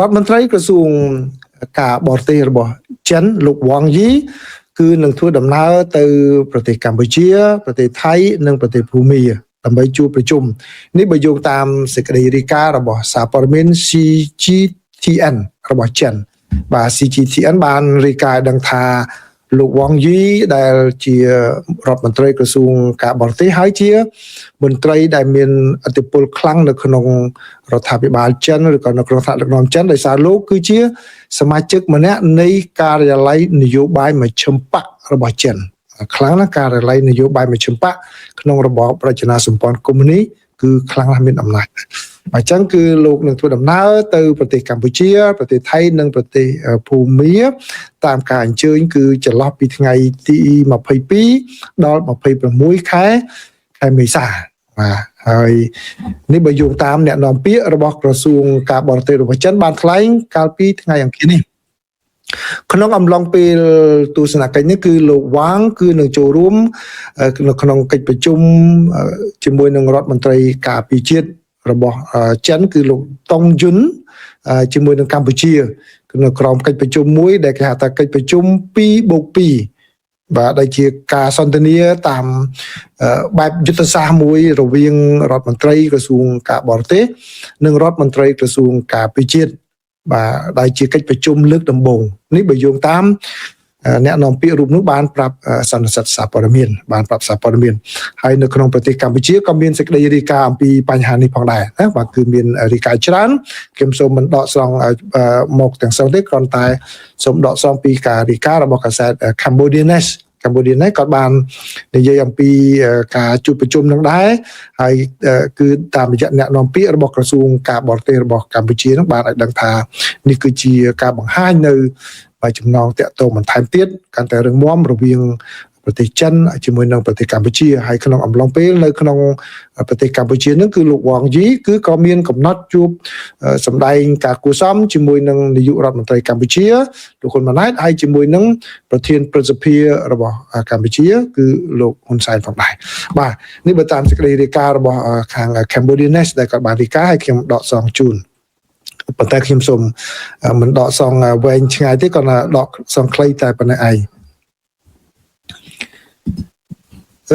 រដ្ឋមន្ត្រីក្រសួងការបរទេសរបស់ចិនលោកវ៉ាងយីគឺនឹងធ្វើដំណើរទៅប្រទេសកម្ពុជា ប្រទេសថៃ និងប្រទេសភូមាដើម្បីជួបប្រជុំនេះបើយោងតាមសេចក្តីរាយការណ៍របស់សារព័ត៌មាន CGTN របស់ចិនបាទ CGTN បានរាយការណ៍ឲ្យដឹងថាលោកវ៉ាងយីដែលជារដ្ឋមន្ត្រីក្រសួងការបរទេសហើយជាមន្ត្រីដែលមានឥទ្ធិពលខ្លាំងនៅក្នុងរដ្ឋាភិបាលចិនឬក៏នៅក្នុងថ្នាក់ដឹកនាំចិនដោយសារលោកគឺជាសមាជិកម្នាក់នៃការិយាល័យនយោបាយមជ្ឈិមបក្សរបស់ចិនខ្លាំងណាស់ការិយាល័យនយោបាយមជ្ឈិមបក្សក្នុងរបបរចនាសម្ព័ន្ធកុម្មុយនីសគឺខ្លាំងណាស់មានអំណាចអញ្ចឹងគឺលោកនឹងធ្វើដំណើរទៅប្រទេសកម្ពុជាប្រទេសថៃនិងប្រទេសភូមាតាមការអញ្ជើញគឺចន្លោះពីថ្ងៃទី22ដល់26ខែខែមេសាបាទហើយនេះបើយោងតាមអ្នកនាំពាក្យរបស់ក្រសួងការបរទេសរបស់ចិនបានថ្លែងកាលពីថ្ងៃអង្គារនេះក្នុងអំឡុងពេលទស្សនកិច្ចនេះគឺលោកវ៉ាងគឺនឹងចូលរួមនៅក្នុងកិច្ចប្រជុំជាមួយនឹងរដ្ឋមន្ត្រីការពារជាតិរបស់ចិនគឺលោកតុងយុនជាមួយនឹងកម្ពុជានៅក្រោមកិច្ចប្រជុំមួយដែលគេហៅថាកិច្ចប្រជុំ2+2បាទដែលជាការសន្ទនាតាមបែបយុទ្ធសាស្ត្រមួយរវាងរដ្ឋមន្ត្រីក្រសួងការបរទេសនិងរដ្ឋមន្ត្រីក្រសួងការពារជាតិបាទដែលជាកិច្ចប្រជុំលើកដំបូងនេះបើយោងតាមអ្នកនាំពាក្យរូបនោះបានប្រាប់សន្និសីទសារព័ត៌មានបានប្រាប់សារព័ត៌មានហើយនៅក្នុងប្រទេសកម្ពុជាក៏មានសេចក្តីរាយការណ៍អំពីបញ្ហានេះផងដែរណាបាទគឺមានរាយការណ៍ច្រើនខ្ញុំសូមមិនដកស្រង់មកទាំងស្រុងទេគ្រាន់តែសូមដកស្រង់ពីការរាយការណ៍របស់កាសែត Cambodia News Cambodia នេះក៏បាននិយាយអំពីការជួបប្រជុំនឹងដែរហើយគឺតាមរយៈអ្នកនាំពាក្យរបស់ក្រសួងការបរទេសរបស់កម្ពុជានឹងបានឲ្យដឹងថានេះគឺជាការបង្ហាញនៅចំណងតាក់ទងបន្ថែមទៀតកាន់តែរឹងមាំរវាងប្រទេសចិនជាមួយនឹងប្រទេសកម្ពុជាហើយក្នុងអំឡុងពេលនៅក្នុងប្រទេសកម្ពុជានឹងគឺលោកវ៉ាងយីគឺក៏មានកំណត់ជួបសម្ដែងការគួសមជាមួយនឹងនាយករដ្ឋមន្ត្រីកម្ពុជាលោកហ៊ុនម៉ាណែតហើយជាមួយនឹងប្រធានព្រឹទ្ធសភារបស់កម្ពុជាគឺលោកហ៊ុនសែនផងដែរបាទនេះបើតាមសេចក្តីរាយការណ៍របស់ខាង Cambodia News ដែលគាត់បានរាយការណ៍ហើយខ្ញុំដកស្រង់ជូនប៉ុន្តែខ្ញុំសូមមិនដកស្រង់វែងឆ្ងាយទេគាត់ថាដកស្រង់ខ្លីតែប៉ុណ្ណេះឯង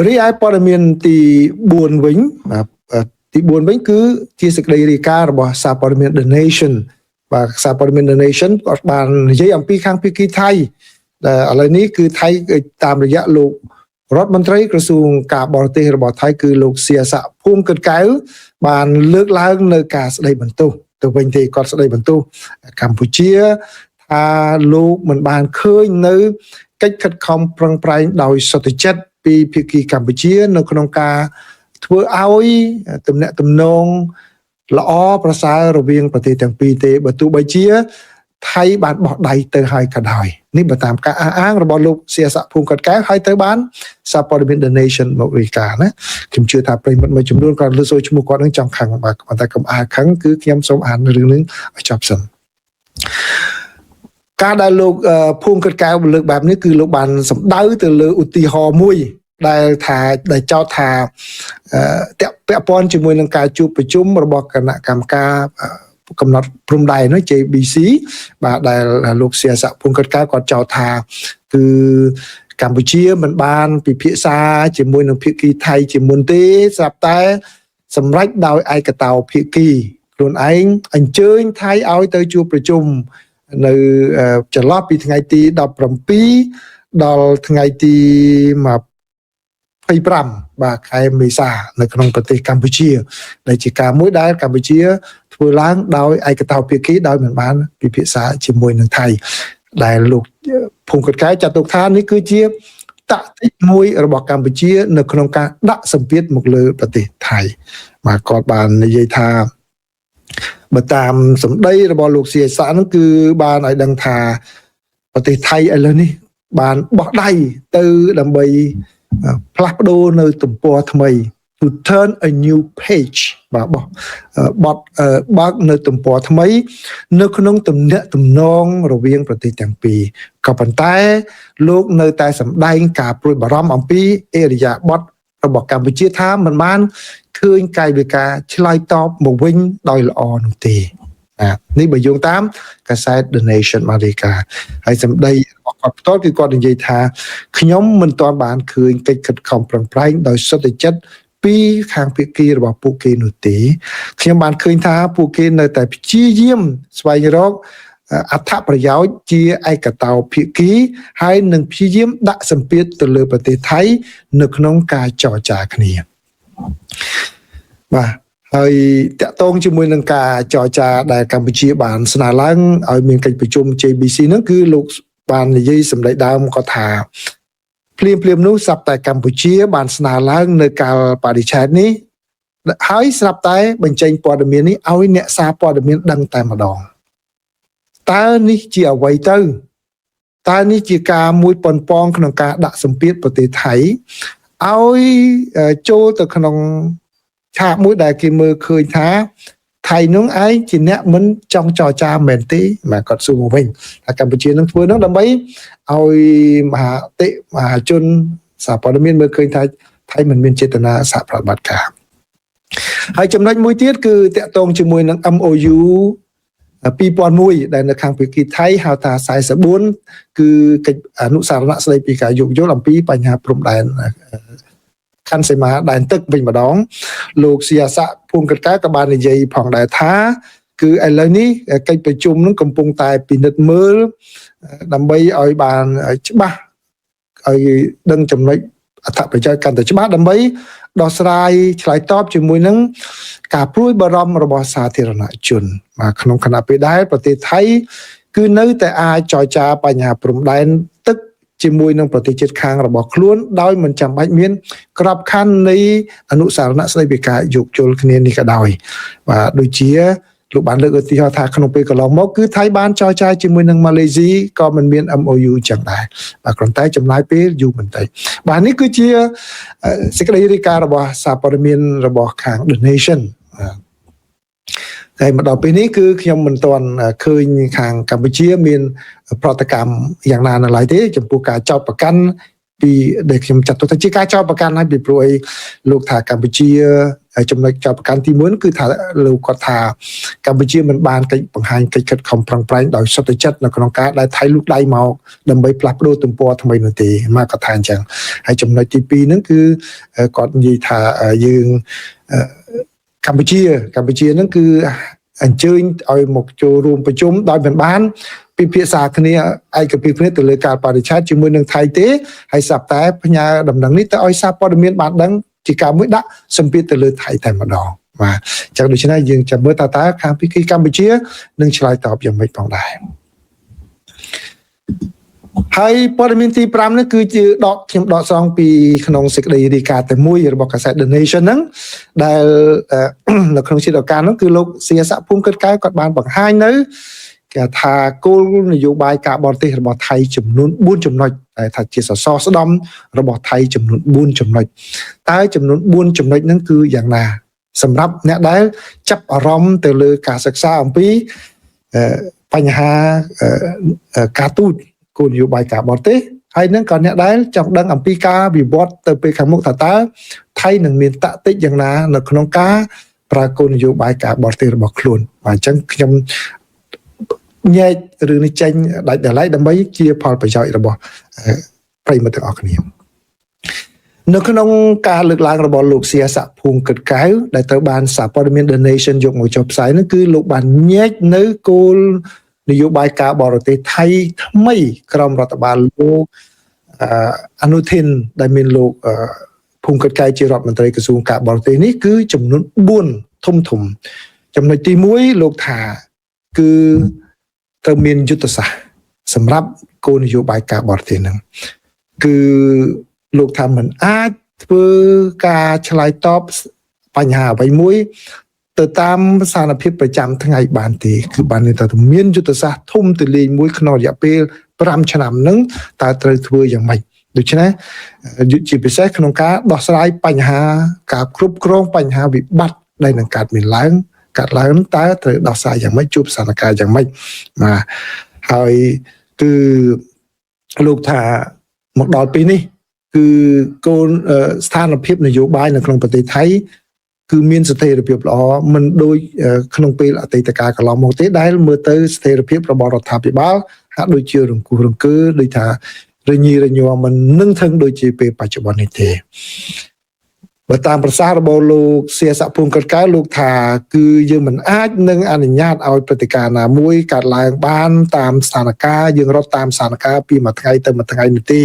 រីឯព័ត៌មានទី4វិញបាទទី4វិញគឺជាសេចក្តីរាយការណ៍របស់សារព័ត៌មាន The Nation បាទសារព័ត៌មាន The Nation គាត់បាននិយាយអំពីខាងភាគីថៃដែលឥឡូវនេះគឺថៃតាមរយៈលោករដ្ឋមន្ត្រីក្រសួងការបរទេសរបស់ថៃគឺលោកសៀស័កភួងកិតកែវបានលើកឡើងនៅការស្ដីបន្ទោសទៅវិញទេគាត់ស្ដីបន្ទោសកម្ពុជាថាលោកមិនបានឃើញនៅកិច្ចខិតខំប្រឹងប្រែងដោយសុទ្ធចិត្តពីភាគីកម្ពុជានៅក្នុងការធ្វើឲ្យទំនាក់ទំនងល្អប្រសើររវាងប្រទេសទាំងពីរទេបើទោះបីជាថៃបានបោះដៃទៅហើយក៏ដោយនេះបើតាមការអះអាងរបស់លោកសៀស័កភូមិកតកែវហើយទៅបានសារព័ត៌មាន The Nation មករាយការណ៍ណាខ្ញុំជឿថាប្រិយមិត្តមួយចំនួនគាត់លើសូរឈ្មោះគាត់នឹងចង់ខឹងបាទប៉ុន្តែកុំអាខឹងគឺខ្ញុំសូមអានរឿងនេះឲ្យចប់សិនការដែលលោកភូមិកតកែវលើកបែបនេះគឺលោកបានសម្ដៅទៅលើឧទាហរណ៍មួយដែលថាដែលចោទថាពាក់ព័ន្ធជាមួយនឹងការជួបប្រជុំរបស់គណៈកម្មការកំណត់ព្រំដែននោះ JBC បាទដែលលោកសៀស័កភូមិកតកែវគាត់ចោទថាគឺកម្ពុជាមិនបានពិភាក្សាជាមួយនឹងភាគីថៃជាមុនទេស្រាប់តែសម្រេចដោយឯកតោភាគីខ្លួនឯងអញ្ជើញថៃឲ្យទៅជួបប្រជុំនៅចន្លោះពីថ្ងៃទី17ដល់ថ្ងៃទី25បាទខែមេសានៅក្នុងប្រទេសកម្ពុជាដែលជាការមួយដែលកម្ពុជាធ្វើឡើងដោយឯកតោភាគីដោយមិនបានពិភាក្សាជាមួយនឹងថៃដែលលោកភូមិកតកែចាត់ទុកថានេះគឺជាតាក់ទិកមួយរបស់កម្ពុជានៅក្នុងការដាក់សម្ពាធមកលើប្រទេសថៃបាទគាត់បាននិយាយថាបើតាមសម្ដីរបស់លោកសៀសានោះគឺបានឲ្យដឹងថាប្រទេសថៃឥឡូវនេះបានបោះដៃទៅដើម្បីផ្លាស់ប្ដូរនៅទំព័រថ្មី to turn a new page បាទបោះបត់បើកនៅទំព័រថ្មីនៅក្នុងទំនាក់ទំនងរវាងប្រទេសទាំងពីរក៏ប៉ុន្តែលោកនៅតែសម្ដែងការព្រួយបារម្ភអំពីអរិយាប័ត្ររបស់កម្ពុជាថាមិនបានឃើញកាយវិការឆ្លើយតបមកវិញដោយល្អនោះទេ នេះបើយោងតាមកាសែត The Nation បានរាយការណ៍ហើយសម្ដីរបស់គាត់ផ្ទាល់គឺគាត់និយាយថាខ្ញុំមិនទាន់បានឃើញកិច្ចខិតខំប្រឹងប្រែងដោយសុទ្ធចិត្តពីខាងភាគីរបស់ពួកគេនោះទេខ្ញុំបានឃើញថាពួកគេនៅតែព្យាយាមស្វែងរកអត្ថប្រយោជន៍ជាឯកតោភាគីហើយនឹងព្យាយាមដាក់សម្ពាធទៅលើប្រទេសថៃនៅក្នុងការចរចាគ្នាបាទហើយតកតងជាមួយនឹងការចរចាដែលកម្ពុជាបានស្នើឡើងឲ្យមានកិច្ចប្រជុំ JBC ហ្នឹងគឺលោកបាននិយាយសម្ដីដើមគាត់ថាភ្លាមភ្លាមនោះស្រាប់តែកម្ពុជាបានស្នើឡើងនៅកាលបរិច្ឆេទនេះហើយស្រាប់តែបញ្ចេញព័ត៌មាននេះឲ្យអ្នកសារព័ត៌មានដឹងតែម្ដងតើនេះជាអ្វីទៅតើនេះជាការមួយប៉ុនប៉ងក្នុងការដាក់សម្ពាធប្រទេសថៃឲ្យចូលទៅក្នុងឆាកមួយដែលគេមើលឃើញថាថៃនោះឯងជាអ្នកមិនចង់ចរចាមែនទេបាទគាត់សួរមកវិញថាកម្ពុជានឹងធ្វើនោះដើម្បីឲ្យមហាតិមហាជនសារព័ត៌មានមើលឃើញថាថៃមិនមានចេតនាសហប្រតិបត្តិការហើយចំណុចមួយទៀតគឺតកតងជាមួយនឹង MOU 2001ដែលនៅខាងភាគីថៃហៅថា44គឺកិច្ចអនុសារណៈស្ដីពីការយោគយល់អំពីបញ្ហាព្រំដែនខណ្ឌសីមាដែនទឹកវិញម្ដងលោកសៀស័កភួងកកែក៏បាននិយាយផងដែរថាគឺឥឡូវនេះកិច្ចប្រជុំនឹងកំពុងតែពិនិត្យមើលដើម្បីឲ្យបានច្បាស់ឲ្យដឹងចំណុចអត្ថប្រយោជន៍កាន់តែច្បាស់ដើម្បីដោះស្រាយឆ្លើយតបជាមួយនឹងការព្រួយបារម្ភរបស់សាធារណជនបាទក្នុងខណៈពេលដែលប្រទេសថៃគឺនៅតែអាចចរចាបញ្ហាព្រំដែនទឹកជាមួយនឹងប្រទេសជិតខាងរបស់ខ្លួនដោយមិនចាំបាច់មានក្របខ័ណ្ឌនៃអនុសារណៈស្តីពីការយោគយល់គ្នានេះក៏ដោយបាទដូចជាលោកបានលើកឧទាហរណ៍ថាក្នុងពេលកន្លងមកគឺថៃបានចរចាជាមួយនឹងម៉ាឡេស៊ីក៏មិនមាន MOU ចឹងដែរបាទគ្រាន់តែចំណាយពេលយូរបន្តិចបាទនេះគឺជាសេចក្តីរាយការណ៍របស់សារព័ត៌មានរបស់ខាង The Nation ហើយមកដល់ពេលនេះគឺខ្ញុំមិនទាន់ឃើញខាងកម្ពុជាមានប្រតិកម្មយ៉ាងណានៅឡើយទេចំពោះការចោទប្រកាន់ពីដែលខ្ញុំចាត់ទុកថាជាការចោទប្រកាន់ហើយពីព្រោះអីលោកថាកម្ពុជាចំណុចចោទប្រកាន់ទី1គឺថាលោកគាត់ថាកម្ពុជាមិនបានកិច្ចបង្ហាញកិច្ចខិតខំប្រឹងប្រែងដោយសុទ្ធចិត្តនៅក្នុងការដែលថៃលូកដៃមកដើម្បីផ្លាស់ប្ដូរទំព័រថ្មីនោះទេមកគាត់ថាអញ្ចឹងហើយចំណុចទី2ហ្នឹងគឺគាត់និយាយថាយើងកម្ពុជាហ្នឹងគឺអញ្ជើញឲ្យមកចូលរួមប្រជុំដោយមិនបានពិភាក្សាគ្នាឯកភាពគ្នាទៅលើការបរិច្ឆេទជាមួយនឹងថៃទេហើយស្រាប់តែផ្ញើដំណឹងនេះទៅឲ្យសារព័ត៌មានបានដឹងជាការមួយដាក់សម្ពាធទៅលើថៃតែម្ដងបាទអញ្ចឹងដូច្នេះយើងចាំមើលតើខាងភាគីកម្ពុជានឹងឆ្លើយតបយ៉ាងម៉េចផងដែរហើយព័ត៌មានទី5នេះគឺជាខ្ញុំដកស្រង់ពីក្នុងសេចក្តីរាយការណ៍តែមួយរបស់កាសែត The Nation ហ្នឹងដែលនៅក្នុងជាដការហ្នឹងគឺលោកសៀស័កភូមិកិត្តកែវគាត់បានបង្ហាញនៅគេថាគោលនយោបាយការបរទេសរបស់ថៃចំនួន4ចំណុចតែថាជាសសរស្តម្ភរបស់ថៃចំនួន4ចំណុចតើចំនួន4ចំណុចហ្នឹងគឺយ៉ាងណាសម្រាប់អ្នកដែលចាប់អារម្មណ៍ទៅលើការសិក្សាអំពីបញ្ហាការទូតគោលនយោបាយការបរទេសហើយនឹងក៏អ្នកដែលចង់ដឹងអំពីការវិវត្តទៅពេលខាងមុខថាតើថៃនឹងមានតាក់ទិចយ៉ាងណានៅក្នុងការប្រើគោលនយោបាយការបរទេសរបស់ខ្លួនបាទអញ្ចឹងខ្ញុំញែករឿងនេះចេញដាច់ដោយឡែកដើម្បីជាផលប្រយោជន៍របស់ប្រិយមិត្តទាំងអស់គ្នានៅក្នុងការលើកឡើងរបស់លោកសៀស័កភួងកិត្តកែវដែលត្រូវបានសារព័ត៌មាន The Nation យកមកចុះផ្សាយនោះគឺលោកបានញែកនៅគោលនយោបាយការបរទេសថៃថ្មីក្រោមរដ្ឋបាលលោកអនុធិនដែលមានលោកភួងកិត្តកែវជារដ្ឋមន្ត្រីក្រសួងការបរទេសនេះគឺចំនួន4ធំធំចំណុចទី1លោកថាគឺត្រូវមានយុទ្ធសាស្ត្រសម្រាប់គោលនយោបាយការបរទេសហ្នឹងគឺលោកថាមិនអាចធ្វើការឆ្លើយតបបញ្ហាអ្វីមួយទៅតាមស្ថានភាពប្រចាំថ្ងៃបានទេគឺបានន័យថាមានយុទ្ធសាស្ត្រធំទូលាយមួយក្នុងរយៈពេល5ឆ្នាំហ្នឹងតើត្រូវធ្វើយ៉ាងម៉េចដូច្នេះជាពិសេសក្នុងការដោះស្រាយបញ្ហាការគ្រប់គ្រងបញ្ហាវិបត្តិដែលនឹងកើតមានឡើងកើតឡើងតើត្រូវដោះស្រាយយ៉ាងម៉េចជួបស្ថានភាពយ៉ាងម៉េចបាទហើយគឺលោកថាមកដល់ពេលនេះគឺគោលស្ថានភាពនយោបាយនៅក្នុងប្រទេសថៃ គឺមានស្ថិរភាពល្អមិនដូចក្នុងពេលអតីតកាលកន្លងមកទេដែលមើលទៅស្ថិរភាពរបស់រដ្ឋាភិបាលហាក់ដូចជារង្គោះរង្គើដូចថារញីរញ័រមិននឹងថឹងដូចជាពេលបច្ចុប្បន្ននេះទេបើតាមប្រសាសន៍របស់លោកសៀសភូមិកើតកែវលោកថាគឺយើងមិនអាចនឹងអនុញ្ញាតឲ្យព្រឹត្តិការណ៍ណាមួយកើតឡើងបានតាមស្ថានភាពយើងរត់តាមស្ថានភាពពីមួយថ្ងៃទៅមួយថ្ងៃនោះទេ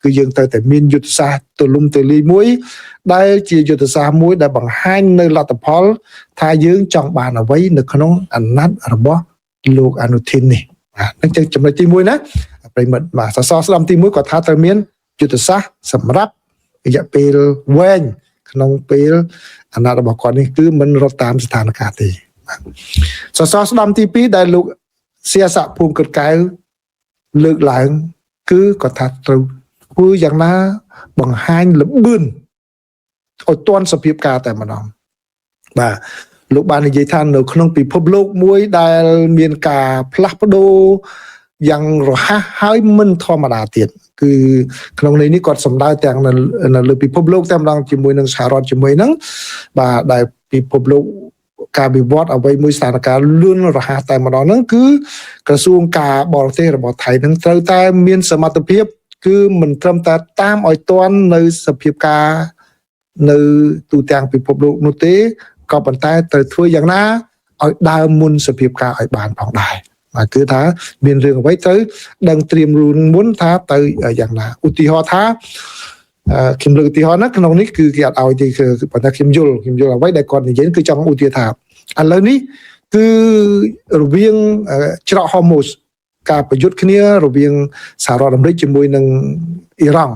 គឺយើងត្រូវតែមានយុទ្ធសាស្ត្រទូលំទូលាយមួយដែលជាយុទ្ធសាស្ត្រមួយដែលបង្ហាញនៅលទ្ធផល ថាយើងចង់បានអ្វីនៅក្នុងអាណត្តិរបស់លោកអនុធីននេះបាទនឹងជាចំណុចទី1ណាប្រិមិត្តបាទសសរស្តម្ភទី1គាត់ថាត្រូវមានយុទ្ធសាស្ត្រសម្រាប់រយៈពេលវែងក្នុងពេលអាណត្តិរបស់គាត់នេះគឺមិនរត់តាមស្ថានភាពទេបាទសសរស្តម្ភទី2ដែលលោកសៀសភូមិកើតកែវលើកឡើង គឺគាត់ថាត្រូវធ្វើយ៉ាងណាបង្ហាញល្បឿនឲ្យទាន់សភាពការតែម្ដងបាទលោកបាននិយាយថានៅក្នុងពិភពលោកមួយដែលមានការផ្លាស់ប្ដូរយ៉ាងរហ័សហើយមិនធម្មតាទៀតគឺក្នុងន័យនេះគាត់សម្ដៅទាំងនៅលើពិភពលោកតែម្ដងជាមួយនឹងសហរដ្ឋជាមួយនឹងបាទដែលពិភពលោកការវិវត្តអ្វីមួយស្ថានភាពលឿនរហ័សតែម្ដងហ្នឹងគឺក្រសួងការបរទេសរបស់ថៃនឹងត្រូវតែមានសមត្ថភាពគឺមិនត្រឹមតែតាមឲ្យទាន់នៅសភាពការនៅទូទាំងពិភពលោកនោះទេក៏ប៉ុន្តែត្រូវធ្វើយ៉ាងណាឲ្យដើមមុនសភាពការឲ្យបានផងដែរបាទគឺថាមានរឿងអ្វីត្រូវដឹងត្រៀមរួនមុនថាទៅយ៉ាងណាឧទាហរណ៍ថាខ្ញុំលើកឧទាហរណ៍ណាក្នុងនេះគឺគេអត់ឲ្យទេគឺប៉ុន្តែខ្ញុំយល់ខ្ញុំយល់អ្វីដែលគាត់និយាយគឺចង់ឧទាហរណ៍ថាឥឡូវនេះគឺរវាងច្រកហូម៉ូសការប្រយុទ្ធគ្នារវាងសហរដ្ឋអាមេរិកជាមួយនឹងអ៊ីរ៉ង់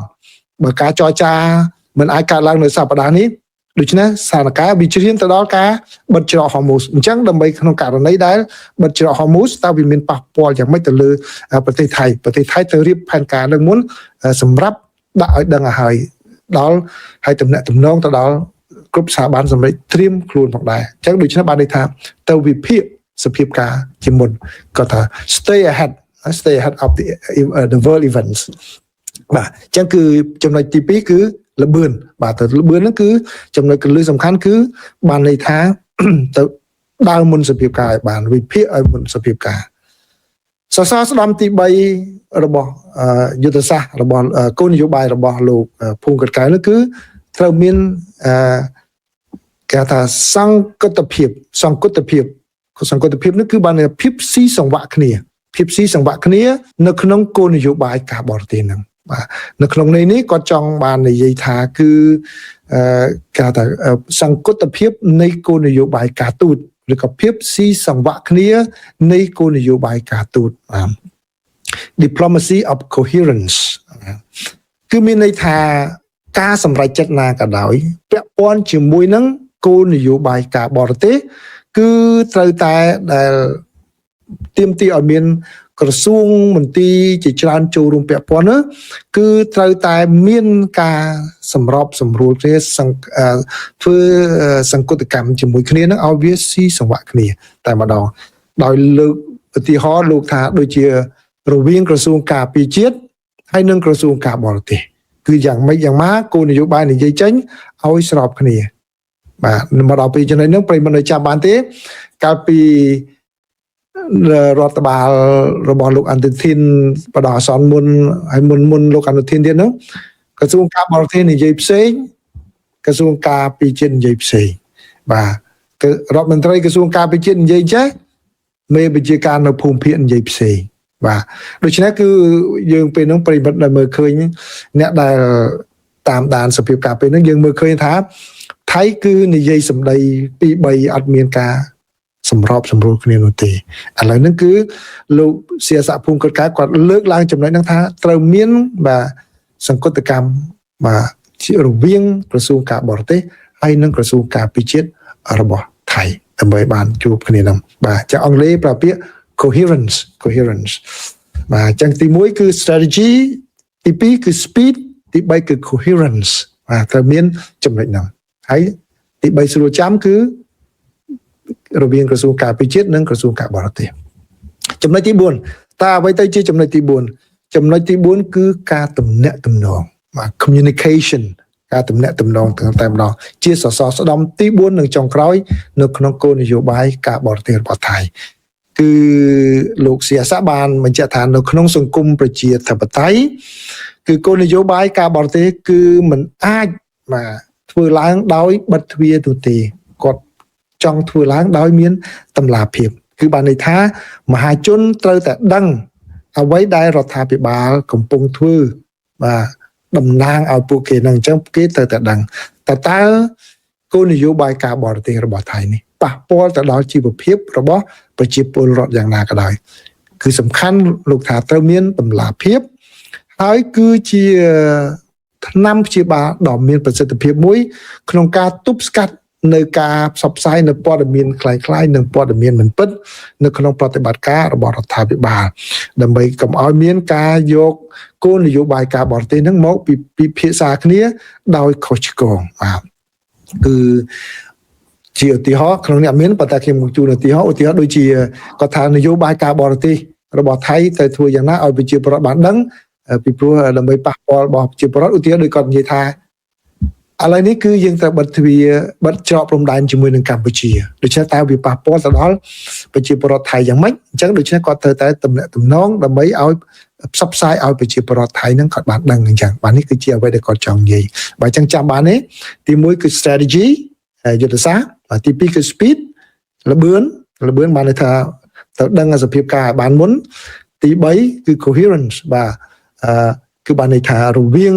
បើការចរចាមិនអាចកើតឡើងនៅសប្តាហ៍នេះដូច្នេះស្ថានភាពវាជ្រៀនទៅដល់ការបិទច្រកហូម៉ូសអញ្ចឹងដើម្បីក្នុងករណីដែលបិទច្រកហូម៉ូសតើវាមានប៉ះពាល់យ៉ាងម៉េចទៅលើប្រទេសថៃប្រទេសថៃត្រូវរៀបផែនការនឹងមុនសម្រាប់ដាក់ឲ្យដឹងឲ្យហើយដល់ហើយតំណាក់តំណងទៅដល់គ្រប់ស្ថាប័នសម្រាប់ត្រៀមខ្លួនផងដែរអញ្ចឹងដូច្នេះបានន័យថាទៅវិភាគសភាពការជាមុនគាត់ថា stay ahead, stay ahead of the world events. បាទអញ្ចឹងគឺចំណុចទី2គឺលបឿនបាទទៅលបឿនហ្នឹងគឺចំណុចកលឹះសំខាន់គឺបានន័យថា ទៅដើរមុនសភាពការឲ្យបានវិភាគឲ្យមុនសភាពការសសរស្តម្ភទី3របស់យុទ្ធសាស្ត្ររបស់គោលនយោបាយរបស់លោកភូមិកើតកែវនោះគឺត្រូវមានអឺគេថាសង្កតភាពសង្កតភាពសង្កតភាពនោះគឺបានន័យភាពស៊ីសង្វាក់គ្នាភាពស៊ីសង្វាក់គ្នានៅក្នុងគោលនយោបាយការបរទេសហ្នឹងបាទនៅក្នុងន័យនេះគាត់ចង់បាននិយាយថាគឺអឺគេថាសង្គតភាពនៃគោលនយោបាយការទូតឬក៏ភាពស៊ីសង្វាក់គ្នានៃគោលនយោបាយការទូតបាទ diplomacy of coherence គឺមានន័យថាការសម្រេចចិត្តណាក៏ដោយពាក់ព័ន្ធជាមួយនឹងគោលនយោបាយការបរទេសគឺត្រូវតែដែលទាមទារឲ្យមានក្រសួងមន្ទីរជាច្រើនចូលរួមពាក់ព័ន្ធណាគឺត្រូវតែមានការសម្របសម្រួលគ្នាសង្ធ្វើសង្គតកម្មជាមួយគ្នានឹងឲ្យវាស៊ីសង្វាក់គ្នាតែម្ដងដោយលើកឧទាហរណ៍លោកថាដូចជារវាងក្រសួងការពារជាតិហើយនិងក្រសួងការបរទេសគឺយ៉ាងម៉េចយ៉ាងម៉ាគោលនយោបាយនិយាយចេញឲ្យស្របគ្នាបាទមកដល់ពេលចំណុចហ្នឹងប្រិយមិត្តនៅចាំបានទេកាលពីរដ្ឋបាលរបស់លោកអនុធីនបដអសន្នមុនហើយមុនមុនលោកអនុធីនទៀតហ្នឹងក្រសួងការបរទេសនិយាយផ្សេងក្រសួងការពារជាតិនិយាយផ្សេងបាទគឺរដ្ឋមន្ត្រីក្រសួងការពារជាតិនិយាយចេះមេបញ្ជាការនៅភូមិភាគនិយាយផ្សេងបាទដូច្នេះគឺយើងពេលហ្នឹងប្រិមិត្តដែលមើលឃើញអ្នកដែលតាមដានសភាពការពេលហ្នឹងយើងមើលឃើញថាថៃគឺនិយាយសម្ដី2 3អត់មានការសម្របសម្រួលគ្នានោះទេឥឡូវហ្នឹងគឺលោកសៀសភូមិកើតកែគាត់លើកឡើងចំណុចហ្នឹងថាត្រូវមានបាទសង្គតកម្មបាទជារវាងក្រសួងការបរទេសហើយនិងក្រសួងការពារជាតិរបស់ថៃដើម្បីបានជួបគ្នាហ្នឹងបាទចាអង់គ្លេសប្រើពាក្យ coherence, coherence បាទអញ្ចឹងទី1គឺ strategy ទី2គឺ speed ទី3គឺ coherence បាទត្រូវមានចំណុចហ្នឹងហើយទី3ស្រួលចាំគឺរវាងក្រសួងការពារជាតិនិងក្រសួងការបរទេសចំណុចទី4តើអ្វីទៅជាចំណុចទី4ចំណុចទី4គឺការទំនាក់ទំនងបាទ communication. ការទំនាក់ទំនងទាំងតែម្ដងជាសសរស្តម្ភទី4និងចុងក្រោយនៅក្នុងគោលនយោបាយការបរទេសរបស់ថៃគឺលោកសៀសាបានបញ្ជាក់ថានៅក្នុងសង្គមប្រជាធិបតេយ្យគឺគោលនយោបាយការបរទេសគឺមិនអាចបាទធ្វើឡើងដោយបិទទ្វារនោះទេគាត់ចង់ធ្វើឡើងដោយមានតម្លាភាពគឺបានន័យថាមហាជនត្រូវតែដឹងអ្វីដែលរដ្ឋាភិបាលកំពុងធ្វើបាទតំណាងឲ្យពួកគេនឹងអញ្ចឹងគេត្រូវតែដឹងតើតើគោលនយោបាយការបរទេសរបស់ថៃនេះប៉ះពាល់ទៅដល់ជីវភាពរបស់ប្រជាពលរដ្ឋយ៉ាងណាក៏ដោយគឺសំខាន់លោកថាត្រូវមានតម្លាភាពហើយគឺជាថ្នាំព្យាបាលដ៏មានប្រសិទ្ធភាពមួយក្នុងការទប់ស្កាត់នៅការផ្សព្វផ្សាយនៅព័ត៌មានคล้ายៗនិងព័ត៌មានមិនពិតនៅក្នុងប្រតិបត្តិការរបស់រដ្ឋាភិបាលដើម្បីកុំឲ្យមានការយកគោលនយោបាយការបរទេសហ្នឹងមកពិភាក្សាគ្នាដោយខុសឆ្គងបាទគឺជាឧទាហរណ៍ក្នុងនេះអត់មានប៉ុន្តែខ្ញុំជូនឧទាហរណ៍ឧទាហរណ៍ដូចជាគាត់ថានយោបាយការបរទេសរបស់ថៃត្រូវធ្វើយ៉ាងណាឲ្យប្រជាពលរដ្ឋបានដឹងពីព្រោះដើម្បីប៉ះពាល់របស់ប្រជាពលរដ្ឋឧទាហរណ៍ដូចគាត់និយាយថាឥឡូវនេះគឺយើងត្រូវបិទទ្វារបិទច្រកព្រំដែនជាមួយនឹងកម្ពុជាដូច្នេះតើវាប៉ះពាល់ទៅដល់ប្រជាពលរដ្ឋថៃយ៉ាងម៉េចអញ្ចឹងដូច្នេះគាត់ត្រូវតែទំនាក់ទំនងដើម្បីឲ្យផ្សព្វផ្សាយឲ្យប្រជាពលរដ្ឋថៃហ្នឹងគាត់បានដឹងអញ្ចឹងបាទនេះគឺជាអ្វីដែលគាត់ចង់និយាយបាទអញ្ចឹងចាំបានទេទី1គឺ strategy យុទ្ធសាស្ត្របាទទី2គឺ speed ល្បឿនល្បឿនបានន័យថាត្រូវដឹងសភាពការឲ្យបានមុនទី3គឺ coherence បាទអឺគឺបានន័យថារវាង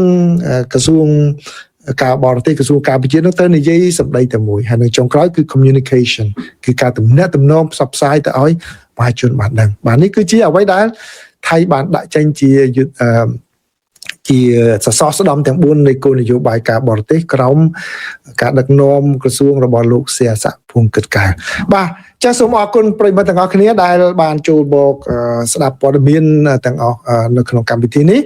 ក្រសួងការបរទេសក្រសួងការពារជាតិនោះត្រូវនិយាយសម្ដីតែមួយហើយនៅចុងក្រោយគឺ communication គឺការទំនាក់ទំនងផ្សព្វផ្សាយទៅឲ្យមហាជនបានដឹងបាទនេះគឺជាអ្វីដែលថៃបានដាក់ចេញជាអឺជាសសរស្តម្ភទាំង4នៃគោលនយោបាយការបរទេសក្រោមការដឹកនាំក្រសួងរបស់លោកសៀស័កភួងគិតកែវបាទចាសសូមអរគុណប្រិយមិត្តទាំងអស់គ្នាដែលបានចូលមកស្ដាប់ព័ត៌មានទាំងអស់នៅក្នុងកម្មវិធីនេះ។